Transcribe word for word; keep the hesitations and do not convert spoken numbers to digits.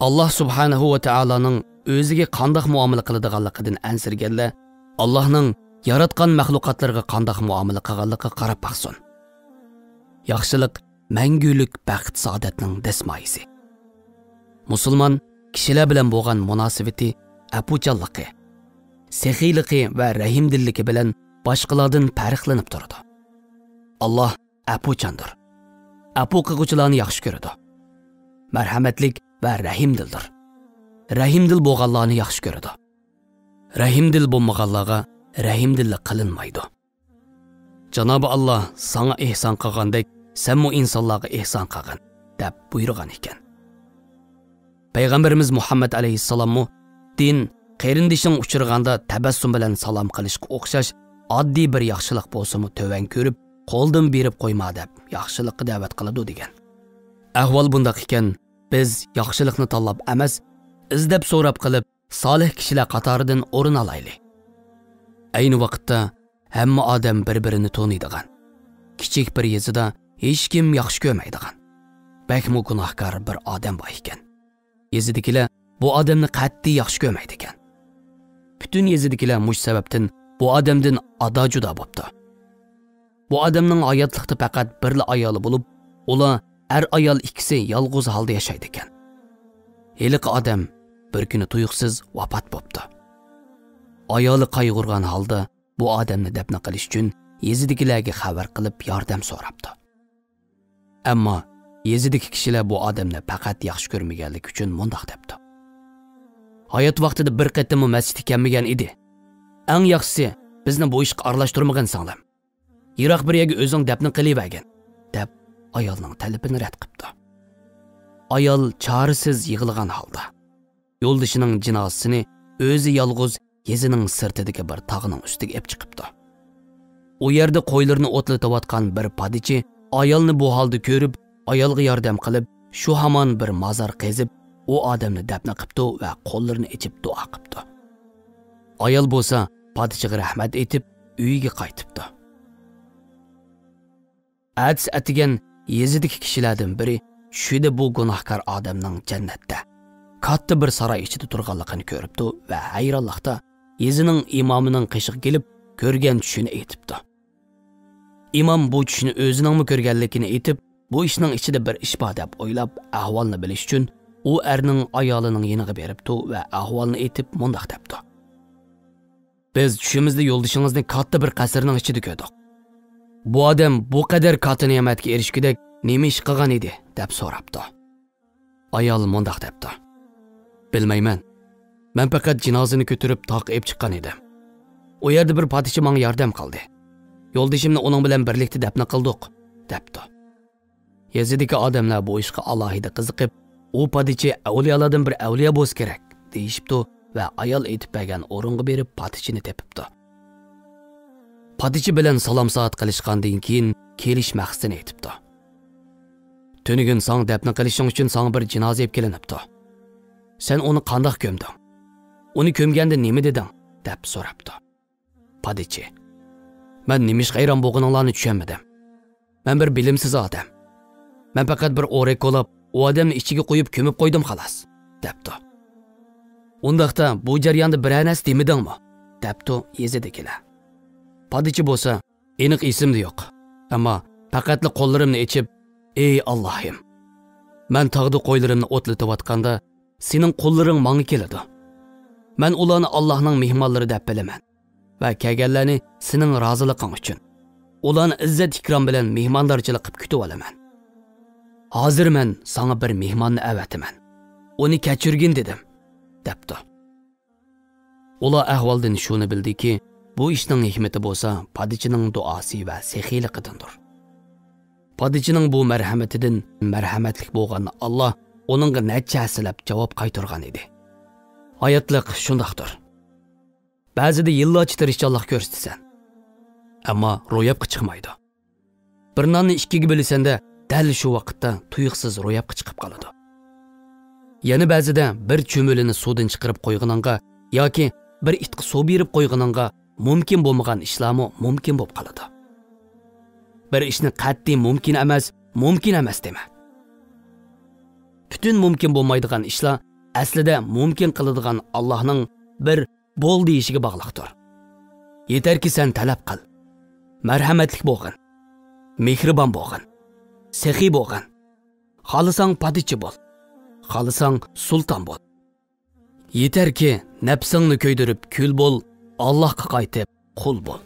ئاللاھ سۇبھانەھۇ ۋە تائالانىڭ ئۆزىگە قانداق مۇئامىلە قىلىدىغانلىقىدىن ئەنسىرىگەنلەر ئاللاھنىڭ ياراتقان مەخلۇقاتلىرىغا قانداق مۇئامىلە قىلغانلىقىغا قاراپ باقسۇن. ياخشىلىق مەڭگۈلۈك بەخت-سائادەتنىڭ دەسمايىسى. مۇسۇلمان كىشىلەر بىلەن بولغان مۇناسىۋىتى ئەپۇچانلىقى، سېخىيلىقى ۋە رەھىمدىللىكى بىلەن باشقىلاردىن پەرقلىنىپ تۇرىدۇ. ئاللاھ ئەپۇچاندۇر. ئەپۇ قىلغۇچىلارنى ياخشى كۆرىدۇ. مەرھەمەتلىك ۋە رەھىمدىلدۇر. رەھىمدىل بولغانلارنى ياخشى كۆرىدۇ. رەھىمدىل بولمىغانلارغا رەھىمدىللىك قىلىنمايدۇ. جانابى ئاللاھ ساڭا ئېھسان قىلغاندەك، سەنمۇ ئىنسانلارغا ئېھسان قىلغىن، دەپ بۇيرۇغان ئىكەن. پەيغەمبىرىمىز مۇھەممەد ئەلەيھىسسالاممۇ، دىن، قېرىندىشىڭ ئۇچرىغاندا تەبەسسۇم بىلەن سالام قىلىشقا ئوخشاش ئاددىي بىر ياخشىلىق بولسىمۇ تۆۋەن كۆرۈپ، قولدىن بېرىپ قويما دەپ ياخشىلىققا دەۋەت قىلىدۇ دېگەن. ئەھۋال بۇنداق ئىكەن، بىز ياخشىلىقنى تاللاپ ئەمەس، ئىزدەپ سوراپ قىلىپ، سالىھ كىشىلەر قاتارىدىن ئورۇن ئالايلى. ئەينى ۋاقىتتا ھەممە ئادەم بىر-بىرىنى تونۇيدىغان، كىچىك بىر يېزىدا ھېچكىم ياخشى كۆرمەيدىغان، بەكمۇ گۇناھكار بىر ئادەم بار ئىكەن. يېزىدىكىلەر بۇ ئادەمنى قەتئىي ياخشى كۆرمەيدىكەن. پۈتۈن يېزىدىكىلەر مۇشۇ سەۋەبتىن بۇ ئادەمدىن ئادا-جۇدا بوپتۇ. بۇ ئادەمنىڭ ھاياتلىقتا پەقەت بىرلا ئايالى بولۇپ، ئۇلار ئەر-ئايال ئىككىسى يالغۇز ھالدا ياشايدىكەن. ھېلىقى ئادەم بىر كۈنى تۇيۇقسىز ۋاپات بوپتۇ. ئايالى قايغۇرغان ھالدا بۇ ئادەمنى دەپنە قىلىش ئۈچۈن يېزىدىكىلەرگە خەۋەر قىلىپ ياردەم سوراپتۇ. ئەمما يېزىدىكى كىشىلەر بۇ ئادەمنى پەقەت ياخشى كۆرمىگەنلىكى ئۈچۈن مۇنداق دەپتۇ: «ھايات ۋاقتىدا بىر قېتىممۇ مەسچىتكە كەلمىگەن ئىدى. ئەڭ ياخشىسى، بىزنى بۇ ئىشقا ئارىلاشتۇرمىغىنساڭلار. يىراق بىر يەرگە ئۆزۈڭ دەپنە قىلىۋەرگىن» دەپ، ئايالنىڭ تەلىپىنى رەت قىپتۇ. ئايال چارىسىز يىغلىغان ھالدا يولدىشىنىڭ جىنازىسىنى ئۆزى يالغۇز يېزىنىڭ سىرتىدىكى بىر تاغنىڭ ئۈستىگە ئېلىپ چىقىپتۇ. ئۇ يەردە قويلىرىنى ئوتلىتىۋاتقان بىر پادىچى ئايالنى بۇ ھالدا كۆرۈپ، ئايالغا ياردەم قىلىپ، شۇ ھامان بىر مازار قېزىپ، ئۇ ئادەمنى دەپنە قىپتۇ ۋە قوللىرىنى ئېچىپ دۇئا قىپتۇ. ئايال بولسا پادىچىغا رەھمەت ئېيتىپ، ئۆيىگە قايتىپتۇ. ئەتىسى ئەتىگەن يېزىدىكى كىشىلەردىن بىرى چۈشىدە بۇ گۇناھكار ئادەمنىڭ جەننەتتە، كاتتا بىر ساراي ئىچىدە تۇرغانلىقىنى كۆرۈپتۇ ۋە ھەيرانلىقتا يېزىنىڭ ئىمامىنىڭ قېشىغا كېلىپ، كۆرگەن چۈشىنى ئېيتىپتۇ. ئىمام بۇ چۈشنى ئۆزىنىڭمۇ كۆرگەنلىكىنى ئېيتىپ، بۇ ئىشنىڭ ئىچىدە بىر ئىش بار دەپ ئويلاپ، ئەھۋالنى بىلىش ئۈچۈن ئۇ ئەرنىڭ ئايالىنىڭ يېنىغا بېرىپتۇ ۋە ئەھۋالنى ئېيتىپ مۇنداق دەپتۇ: «بىز چۈشىمىزدە يولدىشىڭىزنى كاتتا بىر قەسىرنىڭ ئىچىدە كۆردۇق. بۇ ئادەم بۇ قەدەر كاتتا نېمەتكە ئېرىشكۈدەك نېمە ئىش قىلغان ئىدى؟» دەپ سوراپتۇ. ئايال مۇنداق دەپتۇ: «بىلمەيمەن. مەن پەقەت جىنازىنى كۆتۈرۈپ تاغقا ئېلىپ چىققان ئىدىم. ئۇ يەردە بىر پادىچى ماڭا ياردەم قىلدى. يولدىشىمنى ئۇنىڭ بىلەن بىرلىكتە دەپنە قىلدۇق» دەپتۇ. يېزىدىكى ئادەملەر بۇ ئىشقا ئالاھىدە قىزىقىپ، «ئۇ پادىچى ئەۋلىيالاردىن بىر ئەۋلىيا بولسا كېرەك» دېيىشىپتۇ ۋە ئايال ئېيتىپ بەرگەن ئورۇنغا بېرىپ پادىچىنى تېپىپتۇ. پادىچى بىلەن سالام-سائەت قىلىشقاندىن كېيىن كېلىش مەقسىتىنى ئېيتىپتۇ. «تۈنۈگۈن ساڭا دەپنە قىلىشىڭ ئۈچۈن ساڭا بىر جىنازا ئېلىپ كېلىنىپتۇ. سەن ئۇنى قانداق كۆمدۈڭ؟ ئۇنى كۆمگەندە نېمە دېدىڭ؟» دەپ سوراپتۇ. پادىچى: «مەن نېمىشقا ھەيران بولغىنىڭلارنى چۈشەنمىدىم. مەن بىر بىلىمسىز ئادەم. مەن پەقەت بىر ئورەك كولاپ، ئۇ ئادەمنى ئىچىگە قويۇپ كۆمۈپ قويدۇم خالاس» دەپتۇ. «ئۇنداقتا بۇ جەرياندا بىرەر نەرسە دېمىدىڭمۇ؟» دەپتۇ يېزىدىكىلەر. پادىچى بولسا: «ئېنىق ئېسىمدە يوق. ئەمما پەقەتلا قوللىرىمنى ئېچىپ، ئەي ئاللاھىم! مەن تاغدا قويلىرىمنى ئوتلىتىۋاتقاندا، سېنىڭ قۇللىرىڭ ماڭا كېلىدۇ. مەن ئۇلارنى ئاللاھنىڭ مېھمانلىرى دەپ بىلىمەن ۋە كەلگەنلەرنى سېنىڭ رازىلىقىڭ ئۈچۈن، ئۇلارنى ئىززەت-ئىكرام بىلەن مېھماندارچىلىق قىلىپ كۈتۈۋالىمەن. ھازىر مەن ساڭا بىر مېھماننى ئەۋەتىمەن. ئۇنى كەچۈرگىن دېدىم» دەپتۇ. ئۇلار ئەھۋالدىن شۇنى بىلدىكى، بۇ ئىشنىڭ ھېكمىتى بولسا پادىچىنىڭ دۇئاسى ۋە سېخىيلىقىدىندۇر. پادىچىنىڭ بۇ مەرھەمىتىدىن مەرھەمەتلىك بولغان ئاللاھ ئۇنىڭغا نەچچە ھەسسىلەپ جاۋاب قايتۇرغان ئىدى. ھاياتلىق شۇنداقتۇر. بەزىدە يىللارچە تىرىشچانلىق كۆرسىتىسەن، ئەمما روياپقا چىقمايدۇ. بىر ناننى ئىككىگە بۆلىسەندە، دەل شۇ ۋاقىتتا تۇيۇقسىز روياپقا چىقىپ قالىدۇ. يەنە بەزىدە بىر چۈمۈلىنى سۇدىن چىقىرىپ قويغىنىڭغا ياكى بىر ئىتقا سۇ بېرىپ قويغىنىڭغا مۇمكىن بولمىغان ئىشلارمۇ مۇمكىن بولۇپ قالىدۇ. بىر ئىشنى قەتئىي مۇمكىن ئەمەس، مۇمكىن ئەمەس دېمە. پۈتۈن مۇمكىن بولمايدىغان ئىشلار ئەسلىدە مۇمكىن قىلىدىغان ئاللاھنىڭ بىر بول دېيىشىگە باغلىقتۇر. يېتەركى سەن تەلەپ قىل. مەرھەمەتلىك بولغىن. مېھرىبان بولغىن. سېخىي بولغىن. خالىساڭ پادىچى بول. خالىساڭ سۇلتان بول. يېتەركى نەپسىڭنى كۆيدۈرۈپ كۈل بول، ئاللاھقا قايتىپ قۇل بول.